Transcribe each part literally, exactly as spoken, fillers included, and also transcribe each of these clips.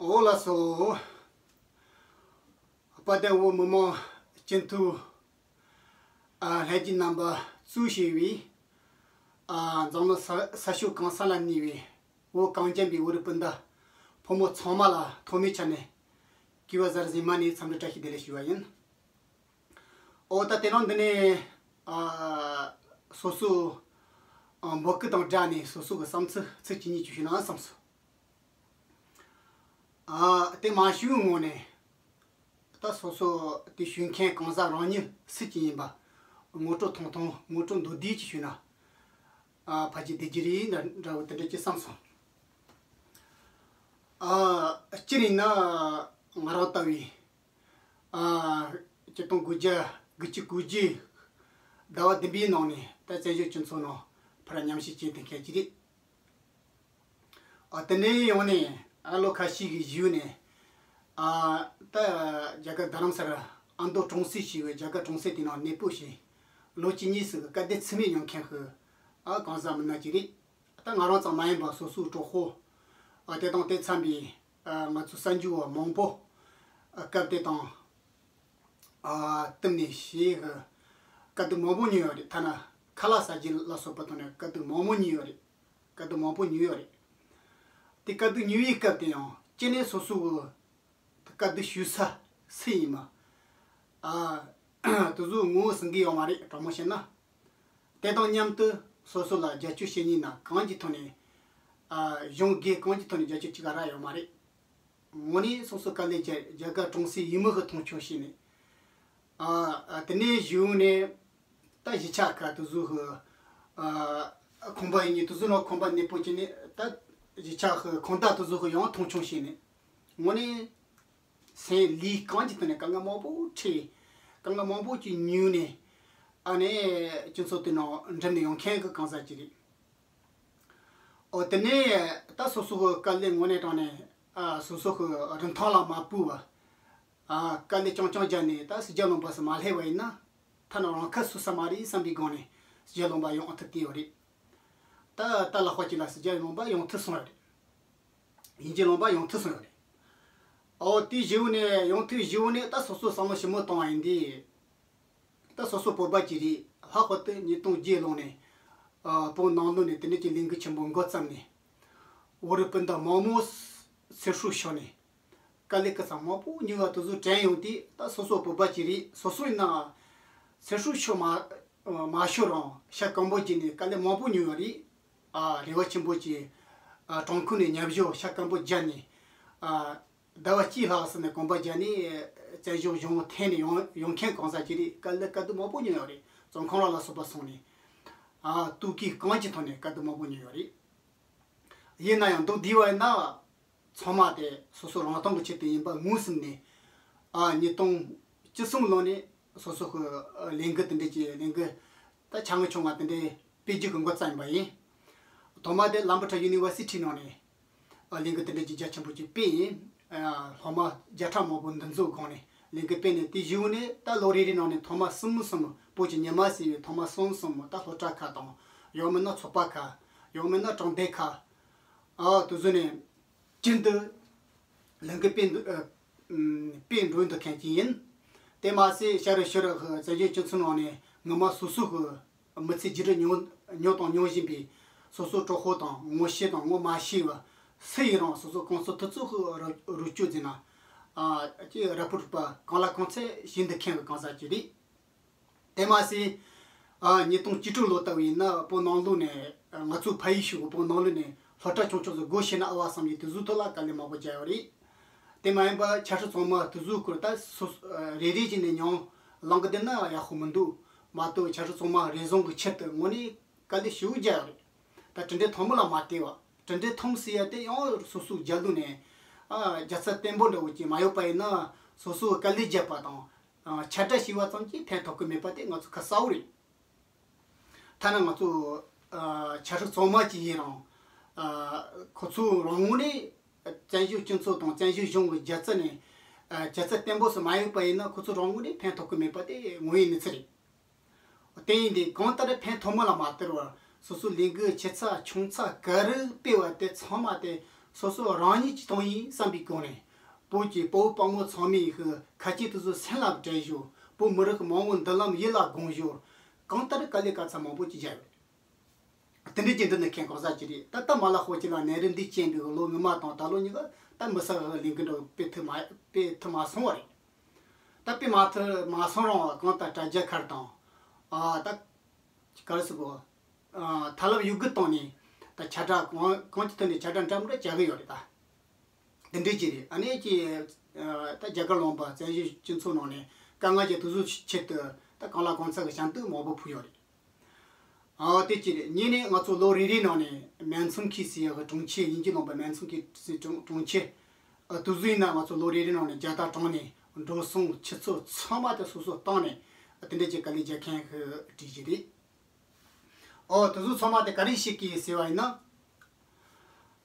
འོ་ལགས་སོ། དཔལ་ལྡན་བོད་མི་མང་སྤྱི་འཐུས་ཨ་ལྷན་རྒྱས་རྣམ་པ་གཙོས་བྱས་པའི་ཨ་འཛམ་གླིང་ས་ས་ཕྱོགས་གང་ས་ལ་གནས་པའི་བོད་གངས་ཅན་པའི་བོད་རིགས་སྤུན་ཟླ་ཕོ་མོ་ཚང་མ་ལ་ཐོག་མའི་ཆ་ནས་སྐྱེས་བུ་གཟའ་རིས་ཉི་མ་ནས་འཚམས་འདྲི་བཀྲ་ཤིས་བདེ་ལེགས་ཞུ་བ་ཡིན། ཨོ་ད་དེ་རིང་འདི་ནས་ཨ་སོ་སོ་ཨ་འབོད་སྐུལ་དང་སྦྲགས་ནས་སོ་སོ་གི་བསམ་ཚུལ་ཚིག་གཅིག་གཉིས་ཅིག་ཞུས་ན་བསམ་སོང་། ཨ་དེ་མ་ཞུས་སྔོན་ནས་ད་སོ་སོ་དེ་ཞུ་མཁན་གང་ཟག་རང་ཉིད་སུ་ཅིག་ཡིན་པ་ངོ་སྤྲོད་ཐུང་ཐུང་ངོ་སྤྲོད་མདོར་བསྡུས་ཅིག་ཞུས་ན་ཨ་ཕལ་ཆེར་བདེ་རྒྱུ་རེད་འདྲ་འདྲ་བོ་དེ་འདྲ་ཅིག་བསམ་སོང་། ཨ་སྤྱིར་ཡིན་ན་ང་རང་ལྟ་བུའི་ཨ་ཆིག་སྟོང་དགུ་བརྒྱ་དགུ་བཅུ་གོ་བརྒྱད་ཟླ་བ་བདུན་པའི་ནང་ནས་ད་བཙན་བྱོལ་སྤྱི་ཚོགས་ནང་ཕར་ཉམས་ཞིབ་བྱས་བསྡད་མཁན་ཅིག་རེད། ཨ་དེ་ནས་ཡོང་ནས་ཨ་ལོ་ཁ་ཤས་ཀྱི་གཞུག་ནས་ཨ་ད་རྒྱ་གར་རྡ་རམ་ས་ལ་ཨ་མདོ་གྲོང་གསེབ་ཞེས་པའི་རྒྱ་གར་གྲོང་གསེབ་དེ་ནང་གནས་སྤོས་ཤིང་ལོ་གཅིག་གཉིས་ཙམ་གྱི་སྐབས་དེ་འཚེ་མེད་མྱོང་མཁན་གྱི་ཨ་གང་ཟག་མི་སྣ་ཅིག་རེད། ད་ང་རང་ཙམ་མ་ཡིན་པར་སོ་སོའི་གྲོགས་པོ་ཨ་དེ་དང་དེ་འཚམ་པའི་ཨ་ང་ཚོའི་གསར་འབྱོར་བ་མང་པོ་ཨ་སྐབས་དེ་དང་ཨ་བསྟུན་ནས་ཞེས་ཀྱི་དཀའ་སྡུག་མང་པོ་མྱོང་ཡོད་རེད། ཐ་ན་ཁ་ལག་ཟ་རྒྱུ་ལ་སོགས་པ་དང་ནས་དཀའ་སྡུག་མང་པོ་མྱོང་ཡོད་རེད། དཀའ་སྡུག་མང་པོ་མྱོང་ཡོད་རེད། དེ་དཀའ་སྡུག་མྱོང་བའི་སྐབས་དེ་ཡང་སྤྱི་ནས་སོ་སོ་གི་དཀའ་སྡུག་ཞུ་ས་སུ་ཡིན་མ། ཨ་དེ་ཚོ་ངོ་བོ་ཟིན་གི་ཡོད་མ་རེད་དྲང་མོ་བཤད་ན། དེ་དང་མཉམ་དུ་སོ་སོ་ལ་རྒྱབ་སྐྱོར་བྱེད་ཉིན་ན་གང་གི་ཐོག་ནས་ཨ་གཞུང་སྒེར་གང་གི་ཐོག་ནས་རྒྱབ་སྐྱོར་ཅིག་ག་ར་ཡོད་མ་རེད། དངོས་གནས་སོ་སོ་དཀའ་ལས་བརྒྱབ་རྒྱ་གར་གྲོང་གསེབ་ཡུལ་མི་གི་མཐོང་ཆུང་བྱས་ནས། ཨ་ཨ་དེ་ནས་གཞུག་ནས་ད་གཞིས་ཆགས་ཁག་དེ་ཚོ་གི་ཨ་ཁང་པ་ཡིན་ནི་དེ་ཚོ་ནང་ཁང་པ་གནས་སྤོ་བྱས་ནས་ད་གཞིས་ཆགས་གི་ཁང་བདག་དེ་ཚོ་གི་ཡང་མཐོང་ཆུང་བྱས་ནས་དངོས་གནས་སེམས་ལུས་གང་གི་ཐོག་ནས་དཀའ་ངལ་མང་པོ་འཕྲད། དཀའ་ངལ་མང་པོ་ཅིག་མྱོང་ནས་ཨ་ནས་སྤྱི་ཚོགས་དེ་ནང་འགྲིམ་ནས་ཡོང་མཁན་གི་གང་ཟག་ཅིག་རེད། ཨོ་དེ་ནས་ད་སོ་སོ་གི་དཀའ་ལས་དངོས་གནས་དྲང་ནས་ཨ་སོ་སོ་གི་རིན་ཐང་ལ་མ་ཕུག་པ། ཨ་དཀའ་ལས་རྐྱང་རྐྱང་བརྒྱབ་ནས་ད་སྲིད་རྒྱ་ལུང་པ་སུ་མ་སླེབས་པ་ཡིན་ན་ཐ་ན་རང་ཁ་སུ་ས་མ་རེད་བསམ་པའི་སྒང་ནས་སྲིད་རྒྱ་ལུང་པ་ཡོང་ཐུབ་བསྡད་ཡོད་རེད། ད་ད་ལྷག་པ་ཅིག་ལ་སྲིད་རྒྱ་ལུང་པ་ཡོང་ཐུབ་སོང་ཡོད་རེད། དབྱིན་ཇི་ལུང་པ་ཡོང་ཐུབ་སོང་ཡོད་རེད། ཨོ་དེ་བཞི་བོ་ནས་ཡོང་ཐུབ་བཞི་བོ་ནས་ད་སོ་སོ་བསམ་བློ་ཞིབ་མོ་བཏང་བ་ཡིན་དུས། ད་སོ་སོ་བོད་པ་ཅིག་རེད། ལྷག་པར་དུ་ཉིས་སྟོང་བརྒྱད་ལོ་ནས་ཨ་བོད་ནང་ལོགས་ནས་དེ་འདྲ་གྱི་ལས་འགུལ་ཆེན་པོ་འགོ་བརྩམས་ནས། བོད་རིགས་སྤུན་ཟླ་མང་མོ་ཚེ་སྲོག་ཤོར་ནས། དཀའ་ལས་ཀྱི་ཚང་མང་པོ་མྱོང་བ་དེ་ཚོ་དྲན་ཡོང་དུས་ད་སོ་སོ་བོད་པ་ཅིག་རེད། སོ་སོ་ཡིན་ན་ཚེ་སྲོག་ཤོར་མ་མ་ཤོར་རུང་ཤ་སྐམ་པོ་བརྒྱབ་ནས་དཀའ་ལས་མང་པོ་མྱོང་བ་རེད། ཨ་རེ་བ་ཆེན་པོ་ཅིག་ཨ་བྲང་ཁུལ་ནས་ཉབ་ཞོ་ཤ་སྐམ་པོ་བརྒྱབ་ནས་ཨ་ཟླ་བ་གཅིག་ལྷག་ཙམ་ནས་གོམ་པ་བརྒྱབ་ནས་བཙན་བྱོལ་གཞུང་འཐེན་ནས་ཡོང་ཡོང་མཁན་གང་ཟག་ཅིག་རེད། དཀའ་ལས་དཀའ་སྡུག་མང་པོ་མྱོང་ཡོད་རེད། བཙོན་ཁང་ལ་ལ་སོགས་པ་སོང་ནས་ཨ་སྡུག་སྐད་གང་ཅིའི་ཐོག་ནས་དཀའ་སྡུག་མང་པོ་མྱོང་ཡོད་རེད། ཡིན་ན་ཡང་མདོར་བསྡུས་པ་ཡིན་ན། ཚང་མ་དེ་སོ་སོ་རང་སྟོང་གི་ཆེད་དུ་ཡིན་པ་ངོས་ཟིན་ནས། ཨ་ཉིས་སྟོང་བཅུ་གསུམ་ལོ་ནས་སོ་སོ་གི་ཨ་ལས་འགུལ་དེ་འདྲ་གྱི་ལས་འགུལ་ད་ཆ་ང་ཆུང་བ་དེ་འདྲའི་སྤེལ་རྒྱུ་གི་འགོ་བརྩམས་པ་ཡིན། ཐོག་མ་དེ་ལམ་བུ་ཁྲ་ཡུ་ནི་ཝར་སི་ཊི་ནང་ནས་ཨ་ལས་འགུལ་དེ་འདྲ་གྱི་རྒྱ་ཆེན་པོ་ཅིག་སྤེལ་ཡིན། ཨ་སློབ་མ་བརྒྱ་ཕྲག་མང་པོ་འདུ་འཛོམས་སྒང་ནས་ལས་འགུལ་སྤེལ་ནས་དེ་བཞུགས་ནས་ད་ལོ་རེ་རེ་ནང་ནས་ཐོག་མ་གསུམ་གསུམ་བོད་ཀྱི་ཉི་མ་ཟེར་བའི་ཐོག་མ་གསུམ་གསུམ་ད་སློབ་གྲྭ་ཁག་དང་ཡང་མིན་ན་ཚོགས་པ་ཁག་ཡང་མིན་ན་གྲོང་སྡེ་ཁག་ཨ་དེ་ཚོ་ནས་རྒྱུན་དུ་ལས་འགུལ་སྤེལ་འདུག་ཨ་ཨམ་སྤེལ་འགྲོ་འདུག་མཁན་ཅིག་ཡིན། དེ་མ་ཟད་ཤ་རུ་ཤུ་རུ་གི་བཙན་བྱོལ་སྤྱི་ཚོགས་ནང་ནས་ངོ་མ་སོ་སོ་གི་མི་ཚེ་རྒྱུན་རིང་མྱོང་མྱོང་དང་མྱོང་བཞིན་པའི་སོ་སོ་གྲོགས་པོ་དང་ངོ་ཤེས་དང་ངོ་མ་ཤེས་པ་སུ་ཡིན་རུང་སོ་སོ་གང་ཚོད་ཐུབ་ཚོད་གི་རོགས་རོགས་སྐྱོར་བྱས་ན་ཨ་ཅིག་ར་སྤྲོད་པ་གང་ལ་གང་འཚམ་བྱེད་འདུག་མཁན་གི་གང་ཟག་ཅིག་རེད། དེ་མ་ཟད། ཨ་ཉིས་སྟོང་བཅུ་དྲུག་ལོ་ལྟ་བུ་ཡིན་ན་བོད་ནང་ལོགས་ནས་ང་ཚོ་ཕ་ཡུལ་ཤུག་བོད་ནང་ལོགས་ནས་སློབ་གྲྭ་ཆུང་ཆུང་ཚོ་སྒོ་ཕྱེ་ན་ཨ་བ་བསམ་གྱི་དེ་ཚོའི་ཐོག་ལ་དཀའ་ལས་མང་པོ་བརྒྱབ་ཡོད་རེད། དེ་མ་ཡིན་པ་ཆ་ཧྲི་ཚང་མ་དེ་ཚོའི་སྐོར་ད་སོ་རེ་རེ་བཞིན་ནས་མྱོང་ལང་གི་བསྡད་ན་ཡག་པོ་མི་འདུག་མ་གཏོགས་ཆ་ཧྲི་ཚང་མ་རེ་ཟུང་གི་ཆེད་དུ་དངོས་གནས་དཀའ་ལས་ཞེ་པོ་བརྒྱབ་ཡོད་རེད། ད་གྲུབ་འབྲས་ཐོན་མི་ལ་མ་བལྟས་པ་གྲུབ་འབྲས་ཐོན་ཟེར་ཡ་དེ་ཡང་སོ་སོའི་རྒྱབ་ལོགས་ནས་ཨ་རྒྱལ་ཚ་བརྟན་པོ་འདྲ་བོ་ཅིག་མ་ཡོད་པ་ཡིན་ན་སོ་སོའི་དཀའ་ལས་བརྒྱབ་པ་དང་། ཨ་ཆ་འདྲ་ཞིག་བ་ཙམ་གྱིས་ཕན་ཐོགས་ཀྱི་མེད་པ་དེ་ང་ཚོ་ཁ་གསལ་པོ་རེད། ཐ་ན་ང་ཚོ་ཨ་ཆ་ཧྲི་ཚང་མ་ཅིག་ཡིན་རུང་ཨ་ཁོ་ཚོ་རང་ངོས་ནས་བཙན་བྱོལ་སྤྱི་ཚོགས་དང་བཙན་བྱོལ་གཞུང་གི་རྒྱལ་རྩ་ནས་ཨ་རྒྱལ་རྩ་བརྟན་པོ་སུ་མ་ཡོད་པ་ཡིན་ན་ཁོ་ཚོ་རང་ངོས་ནས་ཕན་ཐོགས་ཀྱི་མེད་པ་དེ་དངོས་ཡོད་གནས་ཚུལ་རེད། དེ་ཡིན་དུས་གང་ལྟར་ཕན་ཐོགས་མི་ལ་མ་བལྟས་པར་སོ་སོའི་ལས་འགུལ་ཆེ་ཚགས་ཆུང་ཚགས་ག་རེ་སྤེལ་བ་དེ་ཚང་མ་དེ་ སོ་སོ་རང་ཉིད་ཀྱི་དོན་ཡིན་བསམ་པའི་སྒོ་ནས། བོད་ཀྱི་དཔའ་བོ་དཔའ་མོ་ཚང་མའི་ཁ་ཆེམས་དེ་ཚོ་སེམས་ལ་དྲན་ཞོར། བོད་མི་རིགས་ཀྱི་མ་འོངས་མདུན་ལམ་ཡིད་ལ་དགོངས་ཞོར། གང་ལྟར་དཀའ་ལས་དཀའ་ཚེགས་མང་པོ་ཅིག་བརྒྱབ་ཡོད། དེ་འདྲའི་རྒྱུ་འདི་ནི་མཁྱེན་གང་ཟག་ཅིག་རེད། ད་ལྟ་མ་ལ་ཧོ་ཅི་ལ་ནད་རིམས་འདི་རྐྱེན་པས་ལོ་སྔོན་མ་དང་ད་ལོ་གཉིས་ཀ་ད་མི་ས་ལས་འགུལ་འདྲ་སྤེལ་ཐུབ་མ་སྤེལ་ཐུབ་མ་སོང་བ་རེད། ད་སྤེལ་མ་ཐུབ་མ་སོང་རུང་གང་ལྟར་དྲ་རྒྱ་ཁར་དང་། ཨ་ད་ག་རེ་ཟེར་དགོས། ཨ་ཐབས་ལམ་ཡོད་རྒུ་བཏང་ནས་ད་ཁྱབ་བསྒྲགས་གང་གང་ཅིའི་ཐོག་ནས་ཁྱབ་བསྒྲགས་འདྲ་མི་འདྲ་བྱ་གི་ཡོད་རེད་ད། དེ་འདྲའི་ཅིག་རེད། ཨ་ནེ་ཅིག་ཨ་ད་རྒྱ་གར་ལུང་པ་བཙན་བྱོལ་སྤྱི་ཚོགས་ནང་ནས་དཀའ་ངལ་གྱི་དུས་ཚོད་ཆེད་དུ་ད་གང་ལ་གང་འཚམ་གྱི་ཞབས་འདེགས་མང་པོ་ཕུལ་ཡོད་རེད། ཨ་དེ་ཅི་རེད། གཉིས་ནས་ང་ཚོ་ལོ་རེ་རེའི་ནང་ནས་མན་ཚུན་ཁི་ཟེར་ཡག་གི་གྲོང་ཁྱེར། དབྱིན་ཇི་ནང་པའི་མན་ཚུན་ཁི་ཟེར་གྲོང་གྲོང་ཁྱེར། ཨ་དུས་ཚོད་ཡིན་ན་ང་ཚོ་ལོ་རེ་རེའི་ནང་ནས་རྒྱལ་དར་དྲངས་ནས་འགྲོ་སོང་ཆུ་ཚོད་ཚང་མ་དེ་སོ་སོ་བཏང་ནས་དེ་འདྲ་ཅིག་དཀའ་ལས་རྒྱག་མཁན་གྱི་གྲས་ཅིག་རེད། ཨོ་དེ་ཚོ་ཚང་མ་དེ་ག་རེ་བྱེད་ཀྱི་ཟེར་བ་ཡིན་ན།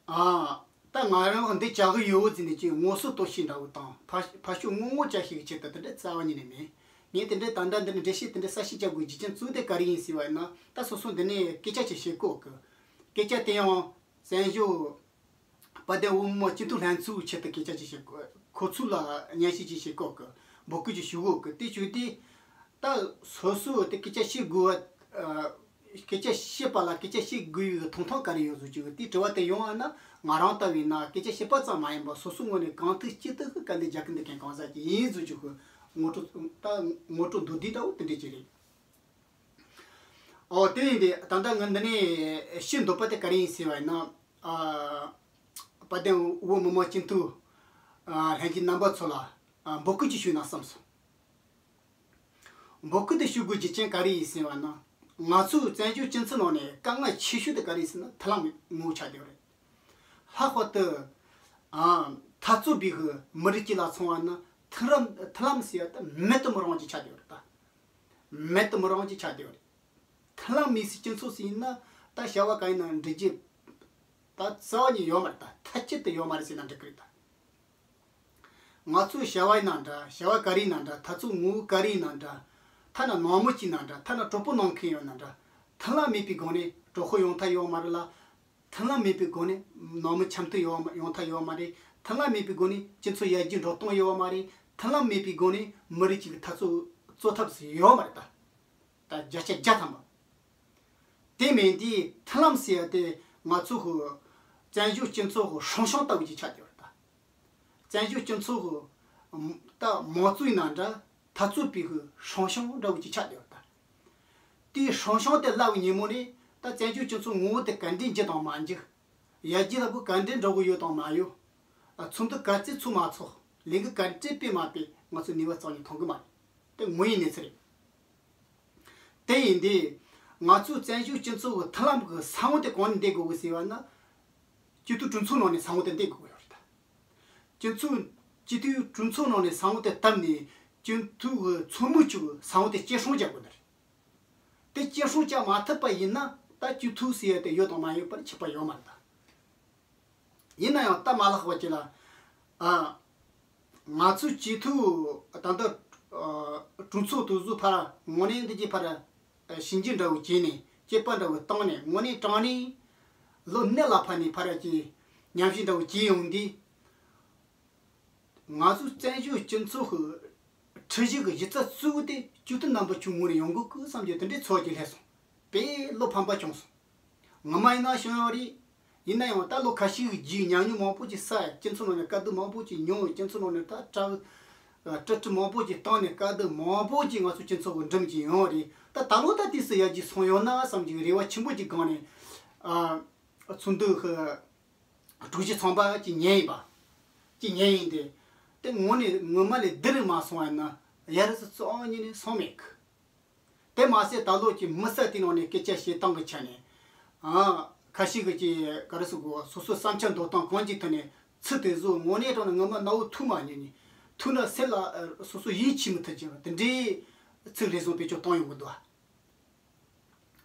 ཨ་ད་ང་རང་འདི་བྱ་གི་ཡོད་ཟེར་ནས་ཅིག་ངོ་སོ་ལྟོས་ཤིག་འདྲ་བོ་དང་ཕ་ཕ་ཤུལ་ངོ་ངོ་བྱ་ཤེས་ཀྱི་ཆེད་དུ་དེ་འདྲ་རྩ་བ་ཉིད་ནས་མེད། ངས་དེ་འདྲ་ད་ལྟ་འདི་ནས་འགྲེལ་བཤད་དེ་འདྲ་གསལ་བཤད་བྱ་དགོས་རྒྱུ་རྐྱེན་གཙོ་བོ་དེ་ག་རེ་ཡིན་ཟེར་བ་ཡིན་ན། ད་སོ་སོ་འདི་ནས་སྐད་ཆ་ཅིག་བཤད་གོ་གི། སྐད་ཆ་དེ་ཡང་བཙན་བྱོལ་དཔལ་ལྡན་བོད་མི་མང་སྤྱི་འཐུས་ལྷན་ཚོགས་ཆེད་དུ་སྐད་ཆ་ཅིག་བཤད་གོ། ཁོ་ཚོ་ལ་སྙན་ཞུ་ཅིག་བྱེད་གོ་གི། འབོད་སྐུལ་ཅིག་ཞུ་གོ་གི། དེ་བྱུང་དུས་ད་སོ་སོ་དེ་སྐད་ཆ་བཤད་དགོས་པ། སྐད་ཆ་བཤད་པ་ལ་སྐད་ཆ་བཤད་དགོས་པའི་དོན་དག་ག་རེ་ཡོད་ཟེར་གྱི་དེ་དྲི་བ་དེ་ཡོང་བ་ན། ང་རང་ལྟ་བུ་ཡིན་ན་སྐད་ཆ་བཤད་པ་ཙམ་མ་ཡིན་པར་སོ་སོའི་ངོས་ནས་གང་ཐུབ་ཅི་ཐུབ་ཀྱིས་དཀའ་ལས་རྒྱག་གི་འདུག་མཁན་གང་ཟག་ཅིག་ཡིན་ཟེར་གྱི་ངོ་སྤྲོད། ད་ངོ་སྤྲོད་མདོར་བསྡུས་འདྲ་བོ་དེ་འདྲ་ཅིག་རེད། ཨོ་དེ་ཡིན་དུས་ད་ལྟ་ང་འདི་ནས་བཤད་འདོད་པ་དེ་ག་རེ་ཡིན་ཟེར་བ་ཡིན་ན། ཨ་དཔལ་ལྡན་བོད་མི་མང་སྤྱི་འཐུས་ཨ་ལྷན་རྒྱས་རྣམ་པ་ཚོ་ལ་ཨ་འབོད་སྐུལ་ཅིག་ཞུས་ན་བསམ་སོང་། འབོད་སྐུལ་དེ་ཞུ་དགོས་རྒྱུ་རྐྱེན་ག་རེ་ཡིན་ཟེར་བ་ན། ང་ཚོའི་བཙན་བྱོལ་སྤྱི་ཚོགས་ནང་ནས་དཀའ་ངལ་ཆེ་ཤོས་དེ་ག་རེ་ཡིན་ཟེར་ན་མཐུན་ལམ་ངོ་བོ་ཆགས་བསྡད་ཡོད་རེད། ལྷག་པར་དུ་ཨ་འཐབ་རྩོད་པའི་གི་མི་རིགས་གཅིག་ལ་མཚོན་པ་ན་མཐུན་ལམ་མཐུན་ལམ་ཟེར་ཡ་དེ་མེད་དུ་མི་རུང་བ་ཅིག་ཆགས་བསྡད་ཡོད་རེད་ད། མེད་དུ་མི་རུང་བ་ཅིག་ཆགས་བསྡད་ཡོད་རེད། མཐུན་ལམ་མེད་སའི་སྤྱི་ཚོགས་ཟིག་ཡིན་ན་ད་བྱ་བ་གང་ཡིན་ན་འགྲིག་རྒྱུ་ད་རྩ་བ་ནས་ཡོད་མ་རེད། ད་མཐའ་གཅིག་ཏུ་ཡོད་མ་རེད་ཟེར་ན་འགྲིག་གི་རེད་ད། ང་ཚོའི་བྱ་བ་ཡིན་ན་འདྲ། བྱ་བ་ག་རེ་ཡིན་ན་འདྲ། འཐབ་རྩོད་ངོ་བོ་ག་རེ་ཡིན་ན་འདྲ། ཐ་ན་ནང་མི་གཅིག་ཡིན་ན་འདྲ། ཐ་ན་གྲོགས་པོ་གནང་མཁན་ཡོད་ན་འདྲ། མཐུན་ལམ་མེད་པའི་སྒོ་ནས་གྲོགས་པོ་ཡོང་ཐབས་ཡོད་མ་རེད་ལ། མཐུན་ལམ་མེད་པའི་སྒོ་ནས་ནང་མི་འཆམ་མཐུན་ཡོང་ཡོང་ཐབས་ཡོད་མ་རེད། མཐུན་ལམ་མེད་པའི་སྒོ་ནས་སྤྱི་ཚོགས་ཡར་རྒྱས་འགྲོ་སྟངས་ཡོད་མ་རེད། མཐུན་ལམ་མེད་པའི་སྒོ་ནས་མི་རིགས་གཅིག་གི་འཐབ་རྩོད་རྩོད་ཐབས་ཟིག་ཡོད་མ་རེད་ད། ད་བརྒྱ་ཆ་བརྒྱ་ཐམ་པ། དེ་མིན་དེ་མཐུན་ལམ་ཟེར་ཡ་དེ་ང་ཚོ་གི་བཙན་བྱོལ་སྤྱི་ཚོགས་གི་སྲུང་སྐྱོང་ལྟ་བུ་ཅིག་ཆགས་བསྡད་ཡོད་རེད་ད། བཙན་བྱོལ་སྤྱི་ཚོགས་གི་ད་མང་གཙོ་ཡིན་ན་འདྲ། འཐབ་རྩོད་པའི་གི་སྲུང་སྐྱོང་འདྲ་བོ་ཅིག་ཆགས་བསྡད་ཡོད་རེད་ད། དེའི་སྲུང་སྐྱོང་དེ་བརླག་པའི་ཉིན་མོ་ནས་ད་བཙན་བྱོལ་སྤྱི་ཚོགས་ངོ་བོ་དེ་ག་འདྲས་འགྱུར་དང་མ་འགྱུར། ཡར་རྒྱས་ལ་བུ་ག་འདྲས་འགྲོ་གི་ཡོད་དང་མ་ཡོད། ཨ་ཚོགས་འདུ་ག་ཚོད་ཚོགས་མ་ཚོགས། ལས་འགུལ་ག་འདྲས་སྤེལ་མ་སྤེལ། ང་ཚོ་ནུས་པ་རྩ་བ་ནས་ཐོན་གི་མ་རེད། དེ་དངོས་ཡོད་གནས་ཚུལ་རེད། དེ་ཡིན་དུས་ང་ཚོའི་བཙན་བྱོལ་སྤྱི་ཚོགས་ཀྱི་མཐུན་ལམ་གྱི་ས་བོན་དེ་གང་ནས་འདེབས་དགོས་གི་ཟེར་བ་ན། སྤྱི་འཐུས་གྲོས་ཚོགས་ནང་ནས་ས་བོན་དེ་འདེབས་དགོས་ཀྱི་ཡོད་རེད་ད། སྤྱི་ཚོགས་སྤྱི་འཐུས་གྲོས་ཚོགས་ནང་ནས་ས་བོན་དེ་བཏབ་ནས་སྤྱི་འཐུས་ཀྱི་ཚོགས་མི་ཚོས་ས་བོན་དེ་སྐྱེད་སྲིང་བྱ་དགོས་ནི་རེད། དེ་སྐྱེད་སྲིང་བྱ་མ་ཐུབ་པ་ཡིན་ན་ད་སྤྱི་འཐུས་ཟེར་ཡ་དེ་ཡོད་དང་མ་ཡོད་པར་ཁྱབ་པ་ཡོད་མ་རེད་ད། ཡིན་ན་ཡང་སྟབས་མ་ལེགས་པ་ཅིག་ལ། ཨ། ང་ཚོའི་སྤྱི་འཐུས་ད་ལྟ་ཨ་གྲོས་ཚོགས་དེ་ཚོ་ཕར་དངོས་གནས་འདི་གྱི་ཕར་ཨ་ཞིབ་འཇུག་འདྲ་བོ་བྱས་ནས། དཔྱད་པ་འདྲ་བོ་བཏང་ནས། དངོས་གནས་དྲང་གནས་ལོ་གནད་ལ་ཕབ་ནས་ཕར་ཅིག་ཉམས་ཞིབ་འདྲ་བོ་བྱས་ཡོང་དུས། ང་ཚོའི་བཙན་བྱོལ་སྤྱི་ཚོགས་ཀྱི་འཁྲུལ་གཞི་གི་གཞི་རྩ་གཙོ་བོ་དེ་སྤྱི་འཐུས་རྣམ་པ་ཚོའི་ངོས་ནས་ཡོང་དགོས་ཀི་བསམ་རྒྱུ་དེ་འདྲའི་ཚོར་བ་ཅིག་སླེབས་སོང་། དཔེ་བློ་ཕམ་པ་བྱུང་སོང་། ངོ་མ་ཡིན་ན་བྱུང་ཡོད་རེད། ཡིན་ན་ཡང་ད་ལོ་ཁ་ཤས་ཀྱི་རྗེས་ཉམས་མྱོང་མང་པོ་ཅིག་བསགས། སྤྱི་ཚོགས་ནང་ནས་དཀའ་སྡུག་མང་པོ་ཅིག་མྱོང་། སྤྱི་ཚོགས་ནང་ནས་ད་གྲ་གྲ་སྒྲིག་མང་པོ་ཅིག་བཏང་ནས། དཀའ་སྡུག་མང་པོ་ཅིག་ང་ཚོ་སྤྱི་ཚོགས་ཀྱིས་འགྲིམས་ཀྱི་ཡོད་རེད། ད་ད་ལོ་ད་དུས་སུ་ཡར་རྒྱས་སོང་ཡོད་ན་བསམ་གྱི་རེ་བ་ཆེན་པོ་ཅིག་སྒང་ནས། ཨ་ཚོགས་འདུ་གི་གྲོས་གཞི་ཚང་པ་ཅིག་ཉན་ཡིན་པ། ཅིག་ཉན་ཡིན་ཏེ། དེ་དངོས་གནས་ངོ་མ་ལས་བསྡུར་མ་སོང་བ་ཡིན་ན་ཡ་རུ་སུ་རྩ་བ་ཉིད་ནས་སོང་མེད་གི། དེ་མ་ཟད་ད་ལོ་ཀྱི་མི་སེར་དེ་ནང་ནས་སྐད་ཆ་བཤད་སྟངས་ཀྱི་ཆ་ནས། ཨ་ཁ་ཤས་ཀྱིས་ཀྱི་ག་རེ་ཟེར་དགོས། སོ་སོའི་བསམ་འཆར་འདོད་སྟངས་གང་ཅིའི་ཐད་ནས་ཚིག་དེ་ཚོ་དངོས་གནས་དྲང་ནས་ངོ་མ་རྣ་བར་ཐུག་མ་མྱོང་ནས། ཐུག་ན་སེམས་ལ་ཨ་སོ་སོ་ཡིད་ཆེས་མི་ཐུབ་ཅིང་། དེ་འདྲའི་ཚིག་རེ་ཟུང་བེད་སྤྱོད་བཏང་ཡོང་གི་འདུག།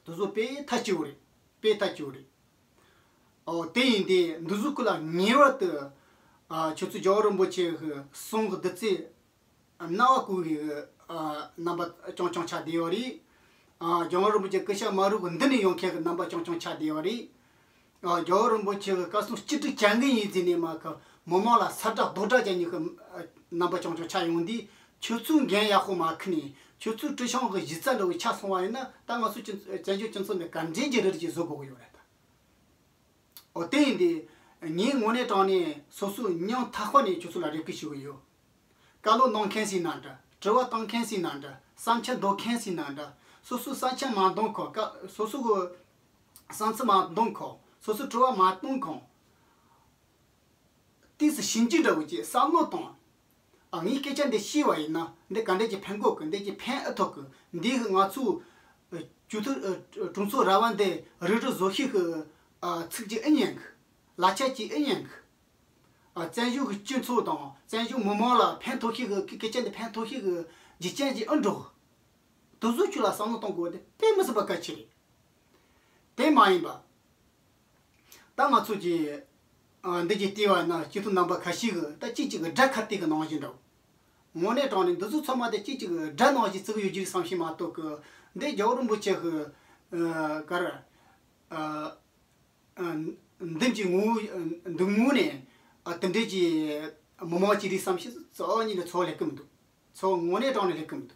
དེ་ཚོ་དཔེ་ཐལ་ཆེ་བོ་རེད། དཔེ་ཐལ་ཆེ་བོ་རེད། ཨོ་དེ་ཡིན་དུས་འདི་ཚོའི་སྐོར་ལ་ངེས་པར་དུ་ཨ་ཁྱོད་ཚོ་རྒྱལ་བ་རིན་པོ་ཆེ་གི་གསུང་གི་བདུད་རྩི་རྣ་བར་བསྐུར་བའི་ཨ་རྣམ་པ་རྐྱང་རྐྱང་ཆགས་བསྡད་ཡོད་རེད། ཨ་རྒྱལ་བ་རིན་པོ་ཆེ་སྐུ་ཞབས་མ་རུ་གི་འདི་ནས་ཡོང་མཁན་གྱི་རྣམ་པ་རྐྱང་རྐྱང་ཆགས་བསྡད་ཡོད་རེད། རྒྱལ་བ་རིན་པོ་ཆེ་གི་བཀའ་གསུང་བཅུ་དྲུག་བྱ་འགུལ་ཡིན་ཟེར་ནས་མ་གི་མི་མང་ལ་ས་བསྒྲགས་རྡོག་བསྒྲགས་བྱ་ཉེས་ཀྱི་རྣམ་པ་རྐྱང་རྐྱང་ཆགས་ཡོང་དུས། ཁྱོད་ཚོས་འགན་ཡག་པོ་མ་འཁུར་ནས། ཁྱོད་ཚོས་ཀྲུའུ་ཞང་གི་གཞི་རྩ་འདྲ་བོ་ཆགས་སོང་བ་ཡིན་ན། ད་ང་ཚོ་སྤྱི་བཙན་བྱོལ་སྤྱི་ཚོགས་ནས་ག་འདྲའི་གི་རི་རི་ཅིག་བཟོ་དགོས་ཀྱི་ཡོད་རེད་ད། འོ་དེ་ཡིན་དུས། ངས་དངོས་གནས་དྲང་གནས་སོ་སོའི་སྙིང་ཐག་པ་ནས་ཁྱོད་ཚོ་ལ་རེ་སྐུལ་ཞུ་གི་ཡོད། བཀའ་སློབ་གནང་མཁན་ཟེར་ན་འདྲ། དྲི་བ་བཏང་མཁན་ཟེར་ན་འདྲ། བསམ་འཆར་འདོན་མཁན་ཟེར་ན་འདྲ། སོ་སོའི་བསམ་འཆར་མ་འདོན་གོང་། བཀའ་སོ་སོ་གི་བསམ་ཚུལ་མ་འདོན་གོང་། སོ་སོའི་དྲི་བ་མ་གཏོང་གོང་། དུས་སུ་ཞིབ་འཇུག་འདྲ་བོ་ཅིག་བསམ་བློ་གཏོང་། ཨ། ངས་སྐད་ཆ་འདི་ཤེས་པ་ཡིན་ན། འདི་ག་འདྲ་ཅིག་ཕན་གོ་གི། འདི་ཅིག་ཕན་ཨེ་ཐོགས་གི། འདི་གིས་ང་ཚོའི་ཨ་ཇུས་གཏོགས་ཨ་གྲོས་ཚོགས་ར་བ་འདི་རིལ་རིལ་བཟོ་ཤེས་གི་ཨ་ཚིག་ཅིག་ཨེ་ཉན་གི། ལག་ཆ་ཅིག་ཨེ་ཉན་གི། ཨ། བཙན་བྱོལ་གི་སྤྱི་ཚོགས་དང་བཙན་བྱོལ་མི་མང་ལ་ཕན་ཐོགས་ཤེས་གི། སྐད་ཆ་འདི་ཕན་ཐོགས་ཤེས་གི་རྒྱུ་རྐྱེན་ཅིག་ཨེ་འགྲོ་གི། དེ་ཚོའི་ཆེད་ལ་བསམ་བློ་གཏོང་དགོས་པ་དེ་དཔེ་མི་སྲིད་པ་གལ་ཆེ་རེད། དེ་མ་ཡིན་པ། ད་ང་ཚོ་གི་ཨ་འདི་གི་ལྟེ་བ་ན་སྤྱི་འཐུས་རྣམ་པ་ཁ་ཤས་གི་ད་གཅིག་གཅིག་གི་དགྲ་ཁ་གཏད་གི་ནང་བཞིན་འདྲ་བོ། དངོས་གནས་དྲང་གནས་འདི་ཚོ་ཚང་མ་དེ་གཅིག་གཅིག་གི་དགྲ་ནང་བཞིན་བརྩི་གི་ཡོད་རྒྱུ་རེད་བསམ་ཤེས་མ་གཏོགས་གི། འདི་རྒྱལ་བ་རིན་པོ་ཆེ་གི་ཨ་ག་རེ། ཨ། ཨ། འདི་གི་ངོ་བོ། འདི་ངོ་ནས་ཨ་དེ་འདྲས་ཀྱི་མི་མང་ཅིག་རེད་བསམ་ཤེས་རྩ་བ་ཉིད་ནས་ཚོར་སླེབས་ཀྱི་མི་འདུག། ཚོར་དངོས་གནས་དྲང་གནས་སླེབས་ཀྱི་མི་འདུག།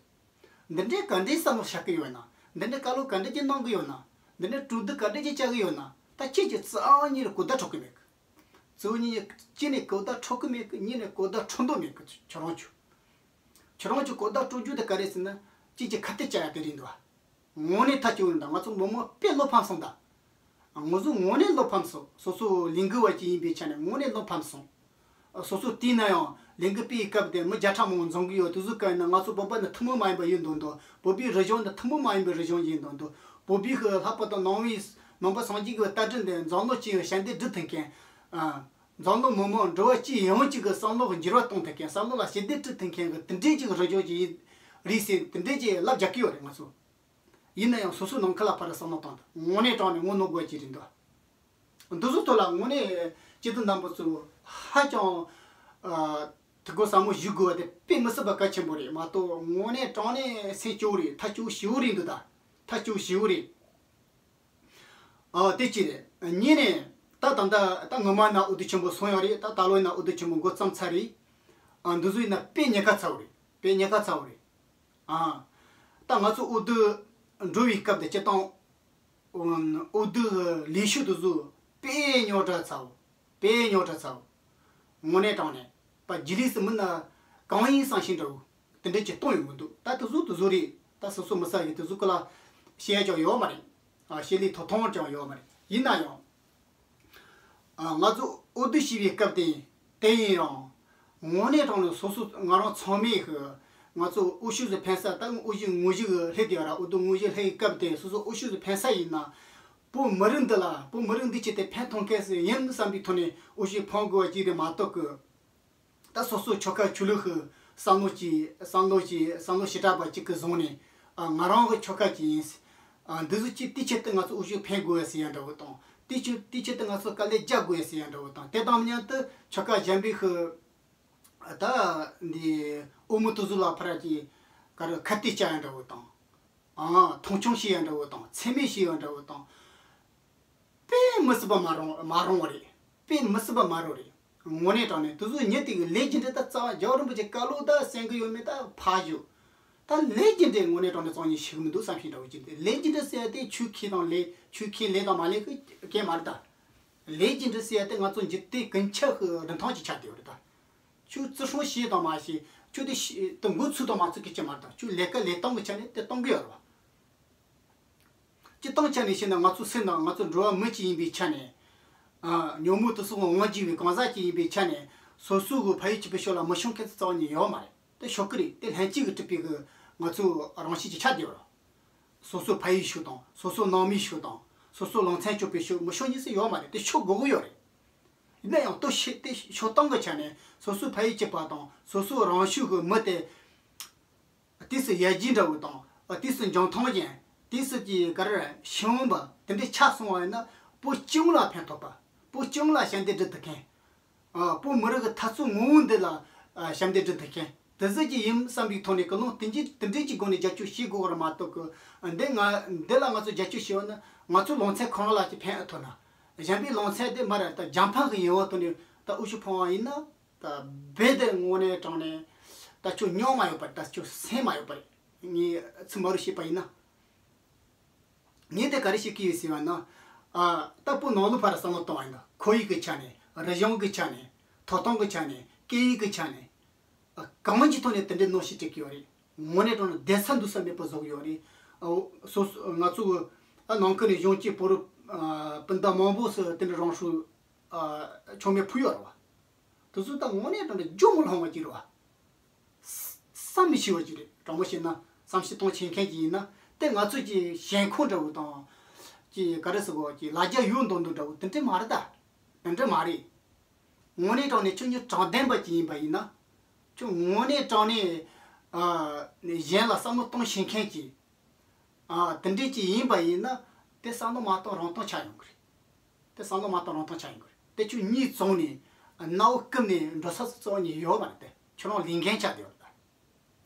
འདི་འདྲས་ག་འདྲས་བསམ་བློ་བཞག་གི་ཡོད་ན། འདི་འདྲས་བཀའ་སློབ་ག་འདྲས་ཀྱི་གནང་གི་ཡོད་ན། འདི་འདྲས་གྲོས་བསྡུར་ག་འདྲས་ཀྱི་བྱ་གི་ཡོད་ན། ད་ཁྱེད་ཀྱིས་རྩ་བ་ཉིད་ནས་གོ་བརྡ་འཕྲོད་ཀྱི་མེད་གི། གཙོ་བོ་ཉིད་ནས་གཅིག་ནས་གོ་བརྡ་འཕྲོད་ཀྱི་མེད་གི། གཉིས་ནས་གོ་བརྡ་འཕྲོད་འདོད་མེད་གི། ཁྱོད་རང་ཚོ། ཁྱོད་རང་ཚོ་གོ་བརྡ་སྤྲོད་རྒྱུ་དེ་ག་རེ་ཟེར་ན། ཁྱེད་ཀྱིས་ཁ་གཏད་བཅག་ཡ་དེ་རེད་འདུག་ཨ། དངོས་གནས་ཐག་ཆོད་རེད་ད། ང་ཚོ་མི་མང་དཔེ་བློ་ཕམ་སོང་ད། ང་ཚོ་དངོས་གནས་བློ་ཕམ་སོང་། སོ་སོ་ལས་འགུལ་བ་ཅིག་ཡིན་པའི་ཆ་ནས་དངོས་གནས་བློ་ཕམ་སོང་། སོ་སོ་བལྟས་ན་ཡང་ལས་འགུལ་སྤེལ་སྐབས་དེ་མི་བརྒྱ་ཕྲག་མང་པོ་འཛོམས་ཀྱི་ཡོད། དེ་ཚོའི་སྐབས་ན་ང་ཚོ་བོད་པ་ནི་ཐུན་མོང་མ་ཡིན་པ་ཡིན་མདོག་མདོག། བོད་པའི་རིག་གཞུང་ནི་ཐུན་མོང་མ་ཡིན་པའི་རིག་གཞུང་ཡིན་མདོག་མདོག། བོད་པའི་གི་ལྷག་པར་དུ་ནང་པའི་ནང་པ་སངས་རྒྱས་ཀྱི་ལྟ་གྲུབ་འདི་འཛམ་གླིང་སྤྱི་ཡི་ཞབས་འདེགས་སྒྲུབ་ཐུབ་མཁན། ཨ། འཛམ་གླིང་མི་མང་འགྲོ་བ་སྤྱི་ཡོངས་གཅིག་གི་བསམ་བློ་གི་འགྱུར་བ་གཏོང་ཐུབ་མཁན། བསམ་བློ་ལ་ཞི་བདེ་སྤྲོད་ཐུབ་མཁན་གྱི་དེ་འདྲའི་གཅིག་གི་རིག་གཞུང་ཅིག་ཡིན་རེད་ཟེར། དེ་འདྲའི་གཅིག་ལབ་རྒྱག་གི་ཡོད་རེད་ང་ཚོ། ཡིན་ན་ཡང་སོ་སོའི་ནང་ཁུལ་ལ་ཕར་བསམ་བློ་བཏང་དང་། དངོས་གནས་དྲང་གནས་ངོ་གནོང་དགོས་ཀྱི་རེད་འདུག། འདི་ཚོ་ཐོག་ལ་དངོས་གནས་སྤྱི་འཐུས་རྣམ་པ་ཚོ་ཧ་ཅང་ཨ་དེ་གོ་ཟབ་མོ་ཞུ་དགོས་པ་དེ་དཔེ་མི་སྲིད་པ་གལ་ཆེན་པོ་རེད་མ་གཏོགས། དངོས་གནས་དྲང་གནས་སེམས་སྐྱོ་བོ་རེད། ཐག་ཆོད་ཞེ་པོ་རེད་འདུག་ད། ཐག་ཆོད་ཞེ་པོ་རེད། ཨ། དེ་གཅིག་རེད། གཉིས་ནས་ད་ད་ལྟ་ད་སྔོན་མ་ན་འོས་བསྡུ་ཆེན་པོ་སོང་ཡོད་རེད། ད་ད་ལོ་ཡིན་ན་འོས་བསྡུ་ཆེན་པོ་འགོ་བརྩམས་ཚར་རེད། ཨ། འདི་ཚོ་ཡིན་ན་དཔེ་ཉེན་ཁ་ཚ་བོ་རེད། དཔེ་ཉེན་ཁ་ཚ་བོ་རེད། ཨ། ད་ང་ཚོ་འོས་བསྡུ་འགྲོ་བའི་སྐབས་དེ་སྤྱིར་བཏང་འོས་བསྡུ་ལས་ཤུགས་དེ་ཚོ་དཔེ་རྙོག་དྲ་ཚ་བོ། དཔེ་རྙོག་དྲ་ཚ་བོ། དངོས་གནས་དྲང་གནས་པ་རྗེས་ལུས་སུ་མིན་ན་གང་ཡིན་བསམ་ཤེས་འདྲ་བོ་དེ་འདྲ་ཅིག་གཏོང་ཡོང་གི་འདུག། ད་དེ་ཚོ་དེ་ཚོ་རེད། ད་སོ་སོ་མི་ས་ཡིན་དེ་ཚོ་སྐོར་ལ་བཤད་ཡ་ཅང་ཡོད་མ་རེད། ཨ། བཤད་ལས་ཐོག་ཐོག་ཅང་ཡོད་མ་རེད། ཡིན་ན་ཡང་། ཨ། ང་ཚོ་འོས་བསྡུ་བྱས་པའི་སྐབས་དེ་དེ་ཡིན་རུང་། དངོས་གནས་དྲང་གནས་སོ་སོ་ང་རང་ཚང་མས་ཤི། ང་ཚོ་འོས་ཤོག་ཟིག་འཕེན་ས། ད་འོས་ཤོག་ངོས་ཤོག་སླེབས་དེ་བ་ར། འོས་བསྡུ་ངོས་ཤོག་སླེབས་ཡི་སྐབས་དེ་སོ་སོ་འོས་ཤོག་ཟིག་འཕེན་ས་ཡིན་ན། བོད་མི་རིགས་འདི་ལ། བོད་མི་རིགས་འདི་ཆེད་དེ་ཕན་ཐོགས་མཁན་ཟིག་ཡིན་བསམ་པའི་ཐོག་ནས་འོས་ཤོག་འཕང་དགོས་པ་ཅིག་རེད་མ་གཏོགས་གི། ད་སོ་སོ་ཆོལ་ཁ་ཆོས་ལུགས་ཤིག་བསམ་བློ་ཅིག་བསམ་བློ་ཅིག་བསམ་བློ་ཞེ་དྲག་པ་ཅིག་གི་བཟུང་ནས། ཨ། ང་རང་གི་ཆོལ་ཁ་ཅིག་ཡིན། ཨ། འདི་ཚོ་ཅིག་དེའི་ཆེད་དུ་ང་ཚོ་འོས་ཤོག་འཕེན་དགོས་ཟེར་ཡ་འདྲ་བོ་དང་། དེའི་ཆེད་དེའི་ཆེད་དུ་ང་ཚོ་དཀའ་ལས་རྒྱག་དགོས་ཟེར་ཡ་འདྲ་བོ་དང་། དེ་དང་མཉམ་དུ་ཆོལ་ཁ་གཞན་པའི་ཤིག་ད་འདི་འོས་མི་དེ་ཚོ་ལ་ཕར་གྱི་ག་རེ་ཁ་གཏད་བཅག་ཡ་འདྲ་བོ་དང་། ཨ། མཐོང་ཆུང་བྱེད་ཡ་འདྲ་བོ་དང་། མཚན་སྨད་བྱེད་ཡ་འདྲ་བོ་དང་། དཔེ་མི་སྲིད་པ་མ་རུང་མ་རུང་བ་རེད། དཔེ་མི་སྲིད་པ་མ་རུང་རེད། དངོས་གནས་དྲང་གནས་དེ་ཚོ་ཉིད་དེ་གི་ལས་རྒྱུ་འབྲས་ད་རྩ་བ། རྒྱལ་བ་རིན་པོ་ཆེ་བཀའ་སློབ་ད་གསན་གི་ཡོད་མེད་ད་ཕར་ཞོག། ད་ལས་རྒྱུ་འབྲས་དངོས་གནས་དྲང་གནས་རྩ་བ་ཉིད་ཤེས་གི་མི་འདུག་བསམ་ཤེས་འདྲ་བོ་ཅིག་འདུག། ལས་རྒྱུ་འབྲས་ཟེར་ཡ་དེ་ཆོས་ཁས་དང་ལས། ཆོས་ཁས་ལེན་དང་མ་ལེན་གི་སྐད་མ་རེད་ད། ལས་རྒྱུ་འབྲས་ཟེར་ཡ་དེ་ང་ཚོ་འཇིག་རྟེན་ཀུན་ཁྱབ་ཀྱི་རིན་ཐང་ཅིག་ཆགས་བསྡད་ཡོད་རེད་ད། ཁྱོད་བརྩི་སྲུང་བྱས་དང་མ་བྱས། ཁྱོད་དེ་ཤི་དེ་འགོ་ཚུགས་དང་མ་ཚུགས་ཀྱི་སྐད་མ་རེད་ད། ཁྱོད་ལས་ཀ་ལས་སྟངས་ཀྱི་ཆ་ནས་དེ་གཏོང་གི་ཡོད་རེད་བ། སྤྱིར་བཏང་ཆ་ནས་བཤད་ན་ང་ཚོ་སེམས་ནང་ང་ཚོ་འགྲོ་བ་མི་གཅིག་ཡིན་པའི་ཆ་ནས། ཨ། ཉོན་མོངས་དུག་གསུམ་དབང་བསྒྱུར་བའི་གང་ཟག་ཅིག་ཡིན་པའི་ཆ་ནས། སོ་སོ་གི་ཕ་ཡུལ་གཅིག་པའི་ཕྱོགས་ལ་མི་ཤོང་མཁན་ཚོ་རྩ་བ་ནས་ཡོད་མ་རེད། དེ་ཤོར་གི་རེད། དེ་ལྷན་སྐྱེས་ཀྱིས་གྲུབ་པའི་གི་ང་ཚོའི་རང་བཞིན་གྱི་ཆ་དེ་ཡོད་རེད། སོ་སོའི་ཕ་ཡུལ་ཕྱོགས་དང་། སོ་སོའི་ནང་མིའི་ཕྱོགས་དང་། སོ་སོའི་ལང་ཚན་སྤྱོད་པའི་ཕྱོགས་མི་ཤོང་མཁན་ཚོ་ཡོད་མ་རེད། དེ་ཤོར་དགོས་ཀྱི་ཡོད་རེད། ཡིན་ན་ཡང་ལྟོ་ཤེས་དེ་ཤོར་སྟངས་ཀྱི་ཆ་ནས་སོ་སོའི་ཕ་ཡུལ་གཅིག་པ་དང་། སོ་སོའི་རང་ཤུགས་ཀྱི་མི་དེ། དུས་སུ་ཡར་རྒྱས་འདྲ་བོ་དང་། དུས་སུ་འཇོན་ཐང་ཅན། དུས་སུ་གྱི་ག་རེ་ཤེས་ཡོན་པ་དེ་འདྲ་ཆགས་སོང་བ་ཡིན་ན། བོད་སྤྱི་ཡོངས་ལ་ཕན་ཐོགས་པ། བོད་སྤྱི་ཡོངས་ལ་ཞབས་འདེགས་སྒྲུབ་ཐུབ་མཁན། ཨ། བོད་མི་རིགས་ཀྱི་འཐབ་རྩོད་ངོ་བོ་འདི་ལ་ཨ་ཞབས་འདེགས་སྒྲུབ་ཐུབ་མཁན་དེ་ཟིག་ཅིག་ཡིན་བསམ་པའི་ཐོག་ནས་སྐུལ་སློང་དེ་འདྲ་དེ་འདྲའི་ཅིག་སྒོ་ནས་རྒྱབ་སྐྱོར་བྱེད་དགོས་པ་རེད་མ་གཏོགས་གི། འདི་ང་འདི་ལ་ང་ཚོ་རྒྱབ་སྐྱོར་བྱས་པ་ན་ང་ཚོ་ལང་ཚན་ཁོ་རང་ལ་ཅིག་ཕན་ཨེ་ཐོགས་ན། གཞན་པའི་ལུང་ཚན་དེ་མར་ད་རྒྱང་འཕངས་ཀྱི་ཡིན་བ་དོན་ནི་ད་འུ་ཆོ་ཕང་བ་ཡིན་ན། ད་རྦད་དེ་དངོས་གནས་དྲང་གནས་ད་ཁྱོད་མྱོང་མ་ཡོད་པ་རེད། ད་ཁྱོད་སེམས་མ་ཡོད་པ་རེད། ངས་ཚིག་མ་རུ་བཤད་པ་ཡིན་ན། ངས་དེ་ག་རེ་བཤད་ཀྱི་ཡོད་ཟེར་བ་ན། ཨ། ད་བོད་ནང་ལོགས་ཕར་བསམ་བློ་གཏོང་བ་ཡིན་ན། ཁོར་ཡུག་གི་ཆ་ནས། རིག་གཞུང་གི་ཆ་ནས། ཐོབ་ཐང་གི་ཆ་ནས། སྐད་ཡིག་གི་ཆ་ནས། ཨ། གང་ཅིའི་ཐོག་ནས་དེ་འདྲའི་གནོན་ཤུགས་སྤྲད་ཀྱི་ཡོད་རེད། དངོས་གནས་དྲང་གནས་བསྡད་ས་འདུག་ས་མེད་པ་བཟོ་གི་ཡོད་རེད། ཨ། སོ་སོ་ང་ཚོ་གི། ཨ། ནང་ཁུལ་ནས་གཞོན་སྐྱེས་བོད་རིགས། ཨ། སྤུན་ཟླ་མང་པོ་སུ་དེ་འདྲ་རང་སྲོག་ཨ། མཆོད་མེ་ཕུལ་ཡོད་རེད་བ། དེ་ཚོ་ད་དངོས་གནས་དྲང་གནས་རྒྱུ་མ་ལྷུང་བ་ཅིག་རེད་བ། བསམ་མི་ཤེས་པ་ཅིག་རེད། དྲང་པོ་བཤད་ན་བསམ་ཤེས་གཏོང་ཤེས་མཁན་ཅིག་ཡིན་ན། དེ་ང་ཚོ་ཀྱི་ཞེན་ཁོག་འདྲ་བོ་དང་། ཀྱི་ག་རེ་ཟེར་དགོས། ཀྱི་ལ་རྒྱ་ཡོད་མདོག་མདོག་འདྲ་བོ་དེ་འདྲ་མ་རེད་ད། དེ་འདྲ་མ་རེད། དངོས་གནས་དྲང་གནས་ཁྱོད་ཉིད་དྲང་བདེན་པ་ཅིག་ཡིན་པ་ཡིན་ན། ཁྱོད་དངོས་གནས་དྲང་གནས། ཨ། གཞན་ལ་བསམ་བློ་གཏོང་ཤེས་མཁན་ཅིག་ཨ། དེ་འདྲས་ཅིག་ཡིན་པ་ཡིན་ན། དེ་བསམ་བློ་མ་གཏོང་རང་གཏོང་ཆགས་ཡོང་གི་རེད། དེ་བསམ་བློ་མ་གཏོང་རང་གཏོང་ཆགས་ཡོང་གི་རེད། དེ་ཁྱོད་གཉིད་བཙོང་ནས། ཨ། རྣ་བ་བསྐུམ་ནས་འགྲོ་ས་གཙོ་བོ་གཉིས་ཡོད་མ་རེད་དེ། ཁྱོད་རང་ལས་འགན་ཆགས་བསྡད་ཡོད་རེད་ད།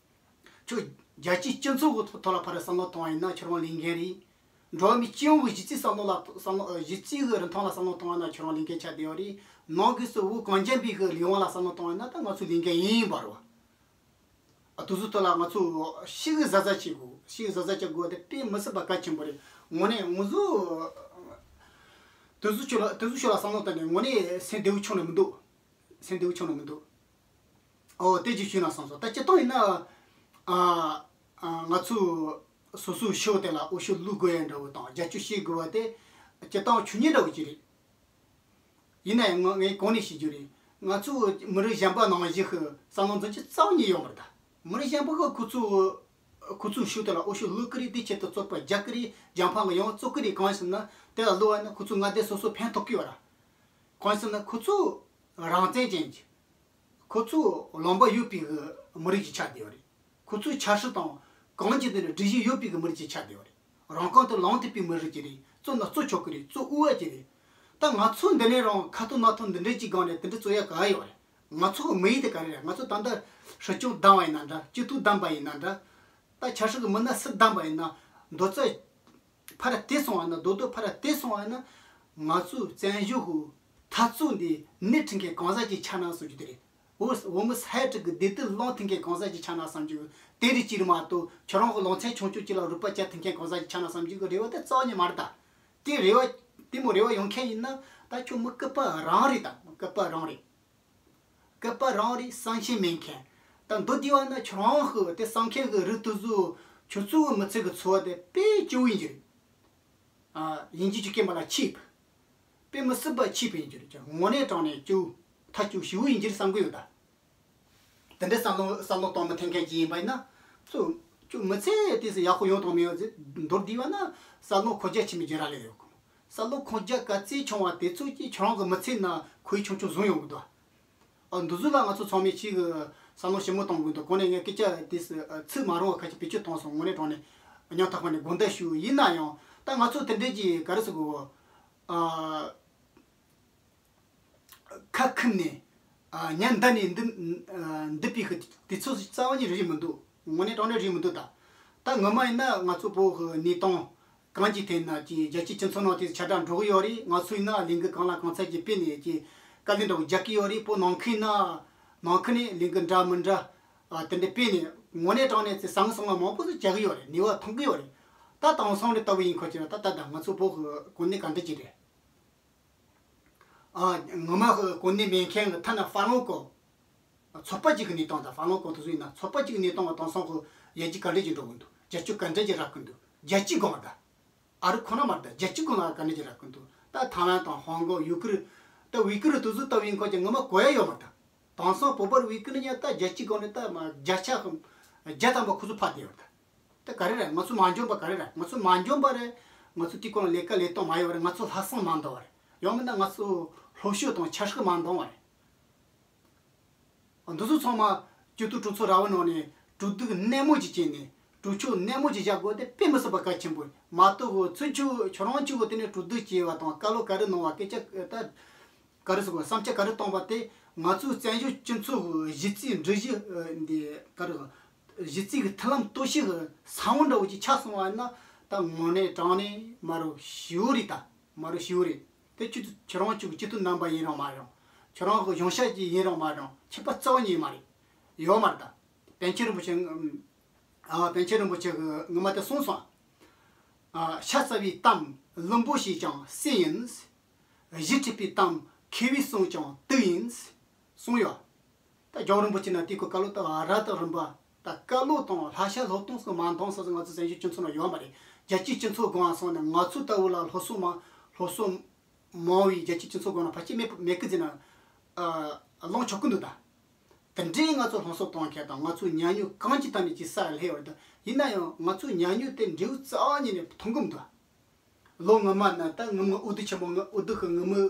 ཁྱོད་རྒྱལ་སྤྱིའི་སྤྱི་ཚོགས་ཀྱི་ཐོག་ཐོག་ལ་ཕར་བསམ་བློ་གཏོང་བ་ཡིན་ན་ཁྱོད་རང་ལས་འགན་རེད། འགྲོ་བ་མི་སྤྱི་ཡོངས་ཀྱི་གཞི་རྩའི་བསམ་བློ་ལ་བསམ་བློ། གཞི་རྩའི་གི་རིན་ཐང་ལ་བསམ་བློ་གཏོང་བ་ན་ཁྱོད་རང་ལས་འགན་ཆགས་བསྡད་ཡོད་རེད། ནང་གི་སུ་བོད་གངས་ཅན་པའི་གི་ལས་དབང་ལ་བསམ་བློ་གཏོང་བ་ན་ད་ང་ཚོའི་ལས་འགན་ཡིན་པ་རེད་བ། ཨ། དེ་ཚོའི་ཐོག་ལ་ང་ཚོ་ཤི་གི་གཟབ་གཟབ་བྱེད་དགོས། ཤི་གི་གཟབ་གཟབ་བྱེད་དགོས། དེ་དཔེ་མི་སྲིད་པ་གལ་ཆེན་པོ་རེད། དངོས་གནས་ང་ཚོ་དེ་ཚོའི་ཕྱོགས་ལ། དེ་ཚོའི་ཕྱོགས་ལ་བསམ་བློ་བཏང་ནས་དངོས་གནས་སེམས་བདེ་བོ་ཆུང་ནས་མི་འདུག་སེམས་བདེ་བོ་ཆུང་ནས་མི་འདུག་ཨོ། དེ་ཅིག་ཞུས་ན་བསམ་སོང་། ད་སྤྱིར་བཏང་ཡིན་ན། ཨ། ཨ། ང་ཚོ་སོ་སོའི་ཕྱོགས་དེ་ལ་འོས་ཤོག་བླུག་དགོས་ཡ་འདྲ་བོ་དང་རྒྱབ་སྐྱོར་བྱེད་དགོས་པ་དེ་སྤྱིར་བཏང་ཆོས་ཉིད་འདྲ་བོ་ཅིག་རེད། ཡིན་ན་ཡང་ང་། ངས་གོང་ནས་བཤད་རྒྱུ་རེད། ང་ཚོ་མི་རིགས་གཞན་པ་ནང་བཞིན་གྱི་བསམ་བློ་འཛིན་རྒྱུ་རྩ་བ་ཉིད་ཡོད་མ་རེད་ད། མི་རིགས་གཞན་པ་གིས་ཁོ་ཚོ། ཁོ་ཚོའི་ཕྱོགས་དེ་ལ་འོས་ཤོག་བླུག་གི་རེད། དེའི་ཆེད་དུ་རྩོད་པ་རྒྱག་གི་རེད། རྒྱང་འཕངས་ཀྱི་ཡང་རྩོད་ཀྱི་རེད། གང་ཡིན་ཟེར་ན་དེ་ལ་བླུགས་པ་ཡིན་ན་ཁོ་ཚོ་མངའ་སྡེ་སོ་སོ་ཕན་ཐོགས་ཀྱི་ཡོད་ར། གང་ཡིན་ཟེར་ན་ཁོ་ཚོ་རང་བཙན་ཅན་གྱི། ཁོ་ཚོ་ལུང་པ་ཡོད་པའི་གི་མི་རིགས་ཅིག་ཆགས་བསྡད་ཡོད་རེད། ཁོ་ཚོའི་ཆབ་སྲིད་དང་གང་ཅི་དེ་ནི་སྒྲིག་གཞི་ཡོད་པའི་གི་མི་རིགས་ཅིག་ཆགས་བསྡད་ཡོད་རེད། རང་རྐང་དུ་ལངས་ཐུབ་པའི་མི་རིགས་ཅིག་རེད། རྩོད་ན་རྩོད་ཆོག་གི་རེད། རྩོད་འོས་པ་ཅིག་རེད། ད་ང་ཚོ་འདི་ནས་རང་ཁ་ཐུག་སྣ་ཐུག་འདི་འདྲས་ཅིག་སྒང་ནས་དེ་འདྲ་རྩོད་ཡ་ག་ཡོད་རེད། ང་ཚོ་གི་མི་ཡིན་དེ་ག་རེ་རེད། ང་ཚོ་ད་ལྟ་སྲིད་སྐྱོང་བདམས་པ་ཡིན་ན་འདྲ། སྤྱི་འཐུས་བདམས་པ་ཡིན་ན་འདྲ། ད་ཆབ་སྲིད་ཀྱི་མི་སྣ་སུ་བདམས་པ་ཡིན་ན་མདོ་རྩ་ཕར་དེད་སོང་བ་ན། རྡོག་རྡོག་ཕར་དེད་སོང་བ་ན། ང་ཚོའི་བཙན་བྱོལ་གྱི་འཐབ་རྩོད་འདི་སྣེ་ཁྲིད་མཁན་གང་ཟག་ཅིག་ཆགས་ན་བསམ་རྒྱུ་དེ་རེད། འོ། འོ། མི་ས་ཡ་དྲུག་གི་བདེ་སྡུག་བླངས་ཐུབ་མཁན་གང་ཟག་ཅིག་ཆགས་ན་བསམ་རྒྱུ་དེ་རེད། ཅིག་རེད་མ་གཏོགས་ཁྱོད་རང་གི་ལུང་ཚན་ཆུང་ཆུང་ཅིག་ལ་རོགས་པ་བྱེད་ཐུབ་མཁན་གང་ཟག་ཅིག་ཆགས་ན་བསམ་རྒྱུ་གི་རེ་བ་དེ་རྩ་བ་ཉིད་མ་རེད་ད། དེ་རེ་བ། དེ་མོ་རེ་བ་ཡོང་མཁན་ཡིན་ན་ད་ཁྱོད་མི་སྐུད་པ་རང་རེད་ད། མི་སྐུད་པ་རང་རེད། སྐུད་པ་རང་རེད། བསམ་ཤེས་མེད་མཁན། ད་མདོར་བསྡུས་པ་ན་ཁྱོད་རང་གི་དེ་བསམ་མཁན་གི་རིགས་དེ་ཚོ་ཁྱོད་ཚོའི་མི་ཚེ་གི་འཚོ་བ་དེ་དཔེ་སྐྱོ་བོ་ཡིན་གྱི་རེད། ཨ། དབྱིན་ཇིའི་སྐད་ལ་ཆིབ། དཔེ་མི་སྲིད་པ་ཆིབ་ཡིན་གྱི་རེད། དངོས་གནས་དྲང་གནས་སྐྱོ་བོ། ཐབས་སྐྱོ་བོ་ཞེ་པོ་ཡིན་གྱི་རེད་བསམ་གི་ཡོད་ད། དེ་འདྲའི་བསམ་བློ། བསམ་བློ་གཏོང་མི་ཐུབ་མཁན་ཅིག་ཡིན་པ་ཡིན་ན། ཚོ། ཁྱོད་མི་ཚེ་དེ་ཚོ་ཡག་པོ་ཡོང་དང་མི་ཡོང་ཚེ་མདོར་བསྡུས་པ་ན་བསམ་བློ་འཁོར་རྒྱ་ཆེ་མི་རྒྱུ་ར་ལས་ཡོད་གི། བསམ་བློ་འཁོར་རྒྱ་ག་ཚད་ཆུང་བ་དེ་ཚོ་གིས་ཁྱོད་རང་གི་མི་ཚེ་ནང་ཁོར་ཡུག་ཆུང་ཆུང་བཟུང་ཡོང་གི་འདུག་ཨ། འདི་ཚོ་ལ་ང་ཚོ་ཚང་མས་ཅིག་བསམ་བློ་ཞིབ་མོ་གཏོང་དགོས་འདུག་གོང་ནས་ངས་སྐད་ཆ་དེ་ཚོ་ཚིག་མ་རུང་བ་ཁ་ཤས་བེད་སྤྱོད་བཏང་སོང་། དངོས་གནས་དྲང་གནས་སྙིང་ཐག་པ་ནས་དགོངས་དག་ཞུ། ཡིན་ན་ཡང་ད་ང་ཚོ་དེ་འདྲའི་གི་ག་རེ་ཟེར་དགོས། ཨ། ཁ་ཁུམ་ནས། ཨ། ཉ་འདར་ནས་འདི། ཨ། འདི་པའི་གི་དུས་ཚོད་རྩ་བ་ཉིད་རེད་མི་འདུག་དངོས་གནས་དྲང་གནས་རེད་མི་འདུག་ད། ད་ངོ་མ་ཡིན་ན་ང་ཚོ་བོད་གི་གནས་སྟངས་གང་ཅིའི་ཐད་ན་ཅིག་རྒྱལ་སྤྱིའི་སྤྱི་ཚོགས་ནང་དེ་ཆ་འདྲ་འགྲོ་གི་ཡོད་རེད། ང་ཚོ་ཡིན་ན་ལས་འགུལ་གང་ལ་གང་འཚམ་ཅིག་སྤེལ་ནས་ཅིག་དཀའ་ལས་འདྲ་བོ་རྒྱག་གི་ཡོད་རེད། བོད་ནང་ཁུལ་ན། ནང་ཁུལ་ནས་ལས་འགུལ་འདྲ་མི་འདྲ། ཨ། དེ་འདྲ་སྤེལ་ནས་དངོས་གནས་དྲང་གནས་ཚེ་བཟང་བཟང་བ་མང་པོ་ཞིག་རྒྱག་གི་ཡོད་རེད། ནུས་པ་ཐོན་གི་ཡོད་རེད། ད་དེང་སང་རེ་ལྟ་བུ་ཡིན་ཁོ་ཅིག་ན་ད་ད་ད་ང་ཚོ་བོད་གི་གོ་གནས་ག་འདྲ་ཅིག་རེད། ཨ། ངོ་མ་གི་གོ་གནས་མེད་མཁན་གི་ཐ་ན་ཧྥ་ལང་ཀོ་ཚོགས་པ་གཅིག་གི་གནས་སྟངས་དང་། ཧྥ་ལང་ཀོ་དེ་ཚོ་ཡིན་ན་ཚོགས་པ་གཅིག་གི་གནས་སྟངས་ལ་དེང་སང་གི་ཡར་རྒྱས་ག་འདྲ་ཅིག་འགྲོ་གི་འདུག་རྒྱབ་སྐྱོར་ག་འདྲ་ཅིག་རག་གི་འདུག་རྒྱལ་སྤྱིའི་སྒང་ལ་ད། ཨ་རི་ཁོ་ན་མ་རེད་ད། རྒྱལ་སྤྱིའི་སྒང་ལ་ག་འདྲ་ཅིག་རག་གི་འདུག་ད་ཐའེ་ཝན་དང་ཧོང་ཀོང་། ཡུ་ཀེ་རེན། ད་ཝི་ཀེ་རེན་དེ་ཚོ་ལྟ་བུ་ཡིན་ཁོ་ཅིག་ངོ་མ་གོ་ཡ་ཡོད་མ་རེད་ད། དེང་སང་བོད་པ་ཝི་ཀེ་རེན་ཡང་ད་རྒྱལ་སྤྱིའི་སྒང་ནས་ད་མ་བརྒྱ་ཆ་བརྒྱ་ཐམ་པ་ཁོ་ཚོ་ཕར་བསྡད་ཡོད་རེད་ད། ད་ག་རེ་རེད། ང་ཚོ་མ་འཇོན་པ་ག་རེ་རེད། ང་ཚོ་མ་འཇོན་པ་རེད། ང་ཚོ་དེའི་སྐོར་ལ་ལས་ཀ་ལས་སྟངས་མ་ཡོད་པ་རེད། ང་ཚོ་ལྷག་བསམ་མ་འདང་བ་རེད། ཡང་མིན་ན་ང་ཚོ་སློབ་གསོ་དང་ཆབ་སྲིད་མ་འདང་བ་རེད། འདི་ཚོ་ཚང་མ་སྤྱི་འཐུས་གྲོས་ཚོགས་ར་བའི་ནང་ནས་གྲོས་བསྡུར་ནན་མོ་ཅིག་བྱས་ནས། གྲོས་ཆོད་ནན་མོ་ཅིག་བཞག་དགོས་དེ་དཔེ་མི་སྲིད་པ་གལ་ཆེན་པོ་རེད། མ་གཏོགས་ཚུར་ཁྱོད་ཁྱོད་རང་ཚོ་གིས་དེ་ནས་གྲོས་བསྡུར་བྱས་པ་དང་། བཀའ་སློབ་ག་རེ་གནང་བ། སྐད་ཆ་ད་ག་རེ་ཟེར་དགོས། བསམ་འཆར་ག་རེ་བཏང་བ་དེ་ང་ཚོའི་བཙན་བྱོལ་སྤྱི་ཚོགས་ཀྱི་གཞི་རྩའི་སྒྲིག་གཞི་འདི་ག་རེ། གཞི་རྩའི་གི་མཐུན་ལམ་གཏོར་བཤིག་གི་ས་བོན་འདྲ་བོ་ཅིག་ཆགས་སོང་བ་ཡིན་ན། ད་དངོས་གནས་དྲང་གནས་མ་རུ་ཞེ་པོ་རེད། ད་མ་རུ་ཞེ་པོ་རེད། དེ་ཁྱོད་ཁྱོད་རང་ཚོ་གི་སྤྱི་འཐུས་རྣམ་པ་ཡིན་རུང་མ་རུང་། ཁྱོད་རང་གི་གཞུང་ཞབས་ཀྱི་ཡིན་རུང་མ་རུང་། ཁྱད་པར་རྩ་བ་ཉིད་མ་རེད། ཡོད་མ་རེད་ད། པཎ་ཆེན་རིན་པོ་ཆེ། ཨ། པཎ་ཆེན་རིན་པོ་ཆེ་གི་ངོ་མ་དེ་གསུངས་སོང་། ཨ། ཤ་ཟ་བའི་གཏམ་བླུན་པོ་བྱས་ཀྱང་སྲིད་ཡིན། གཞས་འཁྲབ་པའི་གཏམ་མཁས་པས་གསུངས་ཀྱང་དུག་ཡིན། གསུངས་ཡོད། ད་རྒྱལ་བ་རིན་པོ་ཆེ་ན་དེ་གི་བཀའ་སློབ་དང་ར་དང་རིམ་པ། ད་བཀའ་སློབ་དང་བསླབ་བྱ་སློབ་སྟོན་སོགས་མ་འདང་ས་ང་ཚོ་བཙན་བྱོལ་སྤྱི་ཚོགས་ནང་ཡོད་མ་རེད། རྒྱལ་སྤྱིའི་སྤྱི་ཚོགས་སྒང་སོང་ནས་ང་ཚོ་ལྟ་བུ་ལ་སློབ་གསོ་མ་སློབ་གསོ་མང་བའི་རྒྱལ་སྤྱིའི་སྤྱི་ཚོགས་སྒང་ལ་ཕལ་ཆེར་མེད་མེད་ཀི་ཟེར་ན་ལོང་ཆོག་གི་འདུག་ད། དེ་འདྲའི་ང་ཚོ་སློབ་གསོ་གཏོང་མཁན་དང་ང་ཚོའི་ཉམས་མྱོང་གང་ཅི་ཐད་ནས་ཅི་ས་ལྷེ་བར་དུ་ཡིན་ན་ཡང་ང་ཚོའི་ཉམས་མྱོང་དེ་འབྲས་བུ་རྩ་བ་ཉིད་ནས་མཐོང་གི་མི་འདུག་ལོ་སྔོན་མ་ན་ད་ངི་མི་འོས་བསྡུ་ཆེན་མོ་ངི་འོས་བསྡུ་གི་ངི་མི་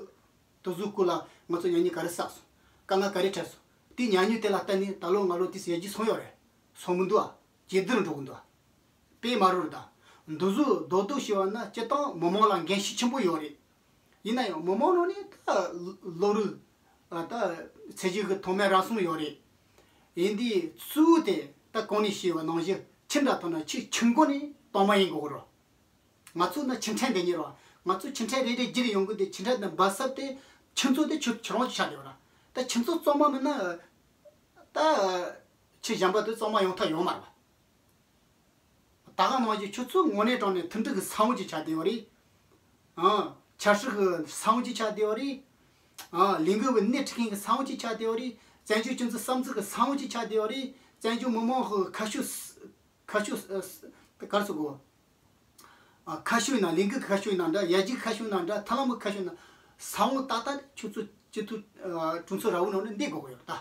དེ་ཚོའི་སྐོར་ལ་ང་ཚོ་ཉམས་མྱོང་ག་རེ་བསགས་སོང་། དཀའ་ངལ་ག་རེ་འཕྲད་སོང་། དེའི་ཉམས་མྱོང་དེ་ལ་བརྟེན་ནས་ད་ལོ་ང་ལོ་དེ་ཡར་རྒྱས་སོང་ཡོད་རེད། སོང་མི་འདུག་ཨ། ཇེ་བདེ་རུ་འགྲོ་གི་འདུག་ཨ། དཔེ་མ་རུ་རེད་ད། འདི་ཚོ་རྡོག་རྡོག་བྱས་པ་ན་སྤྱིར་བཏང་མི་མང་ལ་འགན་ཤུགས་ཆེན་པོ་ཡོད་རེད། ཡིན་ན་ཡང་མི་མང་ནང་ནས་ད་བློ་རིག་ད་ཚད་གཞི་གི་མཐོ་དམན་རག་སོང་ཡོད་རེད། ཡིན་དུས་གཙོ་བོ་དེ་ད་གོང་ནས་བཤད་པ་ནང་བཞིན་ཁྱི་འདྲ་ཐོན་ན་ཁྱི་ཁྱི་མགོ་ནས་གཏོང་མ་ཡིན་དགོས་རོ། ང་ཚོ་ནི་ཆུ་ཕྲན་དེ་ཉིད་རོ། ང་ཚོ་ཆུ་ཕྲན་རེ་རེ་བརྒྱུད་ཡོང་གི་དེ་ཆུ་ཕྲན་དེ་འབབ་ས་དེ་ཁྱི་ཚོ་དེ་ཁྱོད་ཁྱོད་རང་ཅིག་ཆགས་བསྡད་ཡོད་ར། ད་ཁྱི་ཚོ་གཙང་མ་མིན་ན་ད་ཁྱི་གཞན་པ་དེ་གཙང་མ་ཡོང་ཐབས་ཡོད་མ་རེད། ད་ག་ནང་བཞིན་ཁྱོད་ཚོ་དངོས་གནས་དྲང་གནས་མཐུན་སྒྲིལ་གྱི་ས་བོན་ཅིག་ཆགས་བསྡད་ཡོད་རེད། ཨང་། ཆབ་སྲིད་ཀྱི་ས་བོན་ཅིག་ཆགས་བསྡད་ཡོད་རེད། ཨང་། ལས་འགུལ་བའི་སྣེ་ཁྲིད་མཁན་གྱི་ས་བོན་ཅིག་ཆགས་བསྡད་ཡོད་རེད། བཙན་བྱོལ་སྤྱི་ཚོགས་བསམ་ཚུལ་གྱི་ས་བོན་ཅིག་ཆགས་བསྡད་ཡོད་རེད། བཙན་བྱོལ་མི་མང་གི་ཁ་ཕྱོགས་ཁ་ཕྱོགས་ག་རེ་ཟེར་དགོས། ཨ། ཁ་ཕྱོགས་ཡིན་ན་ལས་འགུལ་གྱི་ཁ་ཕྱོགས་ཡིན་ན་འདྲ། ཡར་རྒྱས་ཀྱི་ཁ་ཕྱོགས་ཡིན་ན་འདྲ། ཐབས་ལམ་གྱི་ཁ་ཕྱོགས་ཡིན་ན་ས་བོན་ཏག་ཏག་ཁྱོད་ཚོ་སྤྱི་འཐུས་ཨ་གྲོས་ཚོགས་ར་བའི་ནང་ནས་འདེད་དགོས་ཀྱི་ཡོད་ད།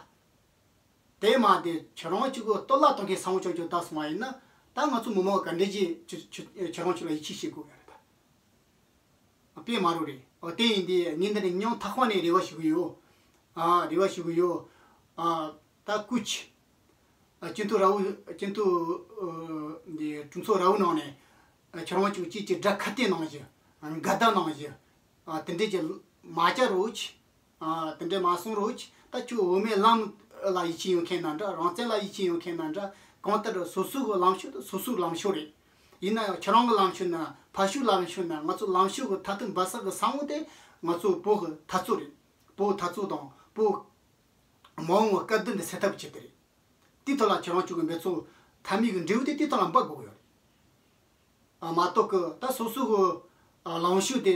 དེ་མ་དེ་ཁྱེད་རང་གཅིག་གི་གཏོར་བརླག་གཏོང་མཁན་ས་བོན་ཅོག་ཅོག་བཏང་སོང་བ་ཡིན་ན། ད་ང་ཚོ་མི་མང་ག་འདྲ་ཅིག་ཁྱེད་ཁྱེད་ཁྱེད་རང་ཚོ་ལ་ཡིད་ཆེས་བྱེད་དགོས་ཀྱི་རེད་ད། དཔེ་མ་རུ་རེད། འོ་དེ་ཡིན་དུས་ངས་འདི་ནས་སྙིང་ཐག་པ་ནས་རེ་བ་ཞུ་གི་ཡོད། ཨ། རེ་བ་ཞུ་གི་ཡོད། ཨ། ད་སྐུ་མཁྱེན། ཨ། སྤྱི་འཐུས་ར་བའི་སྤྱི་འཐུས་ཨ་འདི་གྲོས་ཚོགས་ར་བའི་ནང་ནས་ཨ་ཁྱེད་རང་ཚོ་གཅིག་གཅིག་དགྲ་ཁ་གཏད་གནང་བཞིན། འགལ་ཟླ་གནང་བཞིན། ཨ། དེ་འདྲས་ཀྱི་མ་བྱ་རོགས། ཨ། དེ་འདྲས་མ་གསུང་རོགས། ད་ཁྱོད་འོ་མའི་ལམ་ལ་ཡིད་ཆེས་ཡོད་མཁན་ན་འདྲ། རང་བཙན་ལ་ཡིད་ཆེས་ཡོད་མཁན་ན་འདྲ། གང་ལྟར་སོ་སོ་གི་ལངས་ཕྱོགས་དེ་སོ་སོའི་ལངས་ཕྱོགས་རེད། ཡིན་ན་ཡང་ཁྱེད་རང་གི་ལངས་ཕྱོགས་ན་ཕར་ཕྱོགས་ལངས་ཕྱོགས་ན་ང་ཚོ་ལངས་ཕྱོགས་གི་མཐའ་སྟོན་འབབ་ས་གི་ས་བོན་དེ་ང་ཚོ་བོད་གི་འཐབ་རྩོད་རེད། བོད་འཐབ་རྩོད་དང་བོད་མ་འོངས་པའི་སྐབས་དོན་དེ་སེལ་ཐབས་ཀྱི་ཆེད་དུ་རེད། དེའི་ཐོག་ལ་ཁྱེད་རང་ཚོ་གི་འབད་བརྩོན་མཐའ་མའི་གི་འབྲས་བུ་དེ་དེའི་ཐོག་ལ་འབབ་དགོས་ཀྱི་ཡོད་རེད། ཨ། མ་གཏོགས་ཀི་ད་སོ་སོ་གི་ཨ་ལངས་ཕྱོགས་དེ་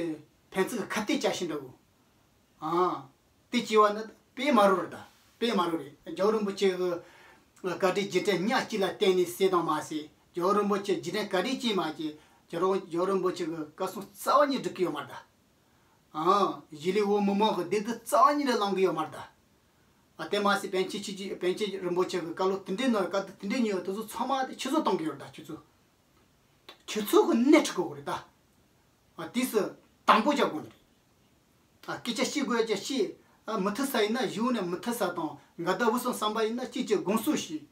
ཕན་ཚུན་གི་ཁ་གཏད་བཅའ་བཞིན་འདྲ་བོ། ཨ། དེ་བྱས་པ་ནི་དཔེ་མ་རུ་རེད་ད། དཔེ་མ་རུ་རེད། རྒྱལ་བ་རིན་པོ་ཆེ་གི་བཀའ་དྲིན་རྗེས་དྲན་ཉག་གཅིག་ལ་བརྟེན་ནས་སེལ་དང་མ་སེལ། རྒྱལ་བ་རིན་པོ་ཆེ་རྗེས་དྲན་བཀའ་དྲིན་ཅིས་མ་བྱེད། རྒྱལ་བ་རྒྱལ་བ་རིན་པོ་ཆེ་གི་བཀའ་གསུང་རྩ་བ་ཉིད་སྒྲུབ་ཀྱི་ཡོད་མ་རེད་ད། ཨང་། གཞིས་ལུས་བོད་མི་མང་གི་བདེ་སྡུག་རྩ་བ་ཉིད་ནས་བླང་གི་ཡོད་མ་རེད་ད། ཨ། དེ་མ་ཟད་པཎ་ཆེན་ཆོས་རྗེ་པཎ་ཆེན་རིན་པོ་ཆེ་གི་བཀའ་སློབ་དེ་འདྲའི་ནང་བཀའ་སློབ་དེ་འདྲའི་ཉོས་དེ་ཚོ་ཚང་མ་དེ་ཁྱེད་ཚོ་གཏོང་གི་ཡོད་རེད་ད་ཁྱེད་ཚོ། ཁྱེད་ཚོ་གི་སྣེ་ཁྲིད་དགོས་གི་རེད་ད། ཨ། དུས་སུ་དང་པོ་བྱ་དགོས་ནི་རེད། ཨ། སྐད་ཆ་བཤད་དགོས་ཡ་ཅིག་བཤད། ཨ། མི་ཐུབ་ས་ཡིན་ན་གཞུག་ནས་མི་ཐུབ་ས་དང་འགལ་ཟླ་འུ་སུ་བསམ་པ་ཡིན་ན་གཅིག་གཅིག་དགོངས་སུ་བཞེས།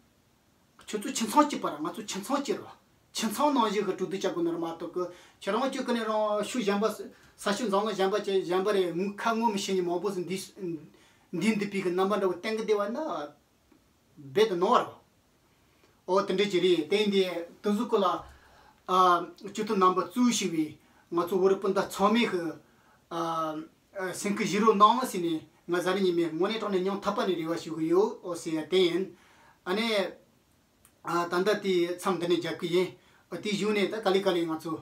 ཁྱོད་ཚོ་ཁྱིམ་ཚང་གཅིག་པ་ར། ང་ཚོ་ཁྱིམ་ཚང་གཅིག་ར། ཁྱིམ་ཚང་ནང་བཞིན་གི་གྲོས་བསྡུར་བྱ་དགོས་ནི་རེད་མ་གཏོགས་གི་ཁྱེད་རང་ཁྱོད་ཀ་ནས་རང་ཤུགས་གཞན་པ་ས་ཤུགས་འཛིན་ལ་གཞན་པ་ཅིག་གཞན་པ་རེད། ངུ་ཁ་ངོ་མི་ཤེས་ནི་མང་པོ་ཟིག་འདི་འདི་འདི་པའི་གི་རྣམ་པ་འདྲ་བོ་བསྟན་གི་བསྡད་པ་ན་རྦད་དེ་ནོར་བ་རེད། ཨོ་དེ་འདྲ་ཅིག་རེད། དེ་ཡིན་དུས་དེ་ཚོ་སྐོར་ལ་ཨ་སྤྱི་འཐུས་རྣམ་པ་གཙོས་བྱས་པའི་ང་ཚོ་བོད་རིགས་སྤུན་ཟླ་ཚང་མས་གི་ཨ་ཨ་སེམས་ཁུར་བཞེས་རོགས་གནང་ཟེར་ནས་ང་གཟའ་རི་ཉི་མའི་དངོས་གནས་དྲང་གནས་སྙིང་ཐག་པ་ནས་རེ་བ་ཞུ་གི་ཡོད། ཨོ་ཟེར་ཡ་དེ་ཡིན། ཨ་ནི། ཨ། ད་ལྟ་དེ་མཚམས་འདི་ནས་རྒྱབ་ཀྱི་ཡིན། ཨ། དེའི་གཞུག་ནས་ད་ག་ལེ་ག་ལེ་ང་ཚོ་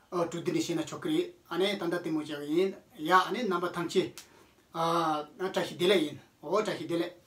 ཨ་གྲོས་བསྡུར་ནས་བཤད་ན་ཆོག་གི་རེད། ཨ་ནི་ད་ལྟ་དེ་མོ་བྱ་གི་ཡིན། ཡ། ཨ་ནི་རྣམ་པ་ཐམས་ཅད་ཨ་བཀྲ་ཤིས་བདེ་ལེགས་ཡིན། འོ་བཀྲ་ཤིས་བདེ་ལེགས།